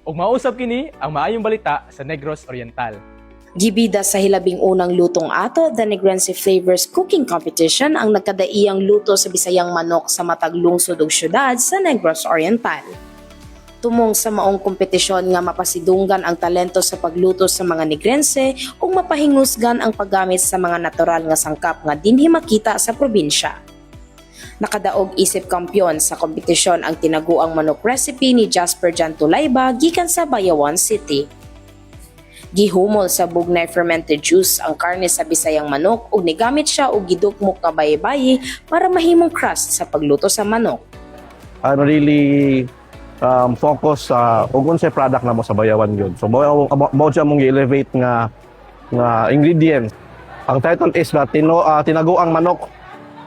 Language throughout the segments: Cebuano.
Ug mausab kini ang maayong balita sa Negros Oriental. Gibida sa hilabing unang Lutong Ato, The Negrense Flavors Cooking Competition, ang nagkadaiyang luto sa Bisayang manok sa matag lungsod ug syudad sa Negros Oriental. Tumong sa maong kompetisyon nga mapasidunggan ang talento sa pagluto sa mga Negrense ug mapahingusgan ang paggamit sa mga natural nga sangkap nga dinhi makita sa probinsya. Nakadaog isip kampyon sa kompetisyon ang tinaguang manok recipe ni Jasper Jan Tulayba gikan sa Bayawan City. Gihumol sa bugnay fermented juice ang karne sa Bisayang manok ug nigamit siya og gidukmok nga bayi-bayi para mahimong crust sa pagluto sa manok. I'm really focus sa ug unsay product namo sa Bayawan gyud. So mao mao siya mong gi-elevate nga nga ingredients. Ang title is na tinaguang manok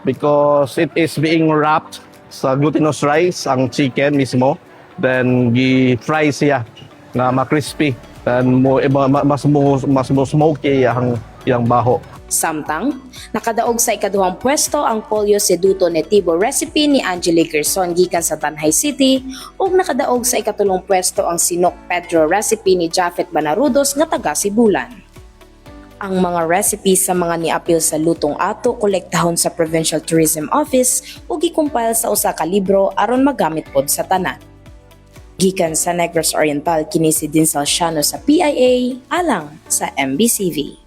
because it is being wrapped sa glutinous rice ang chicken mismo, then gi-fry siya nga ma-crispy, then mo iba, mas mo smoky ang iyang baho. Samtang, nakadaog sa ikaduhang pwesto ang Pollo Seduto Netibo recipe ni Angelique Gerson gikan sa Tanjay City ug nakadaog sa ikatulong pwesto ang Sinok Pedro recipe ni Jafet Banarudos nga taga Sibulan. Ang mga recipe sa mga niapil sa Lutong Ato kolektahon sa Provincial Tourism Office ug gi-compile sa usa ka libro aron magamit pod sa tanan. Gikan sa Negros Oriental, kini si Dinsel Siano sa PIA alang sa MBCV.